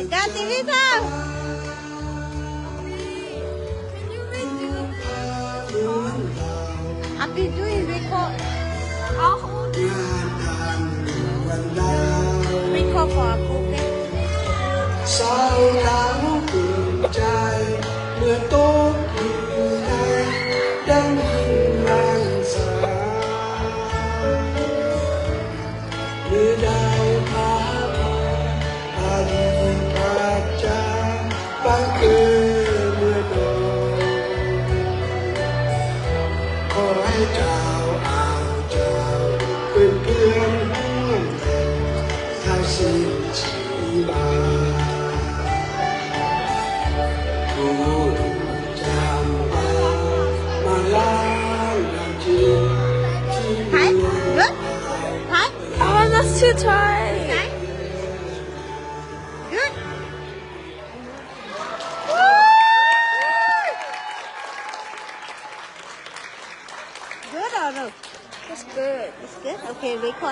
Ganti video. Happy doing record. Record for Google. ສາວລາວເປັນໃຈ ເມື່ອຕົກຢູ່ໃນແດນດິນວັງສາ ເມື່ອໄດ້ພາພໍ່ອະດີດພາຈາ ປະເກີເມື່ອດອນ ຂໍໃຫ້ເຈົ້າເອົາເຈົ້າເປັນເພື່ອນຮ່ວມແດນ ເທົ່າສິ້ນຊີວາ ຜູ້ຈຳປາ ມາລ້າງນ້ຳຈິດທີ່ເມືອງ Hi. Good. Hi. Oh, that's too tight. Good. Good or no? That's good. It's good? Okay, record.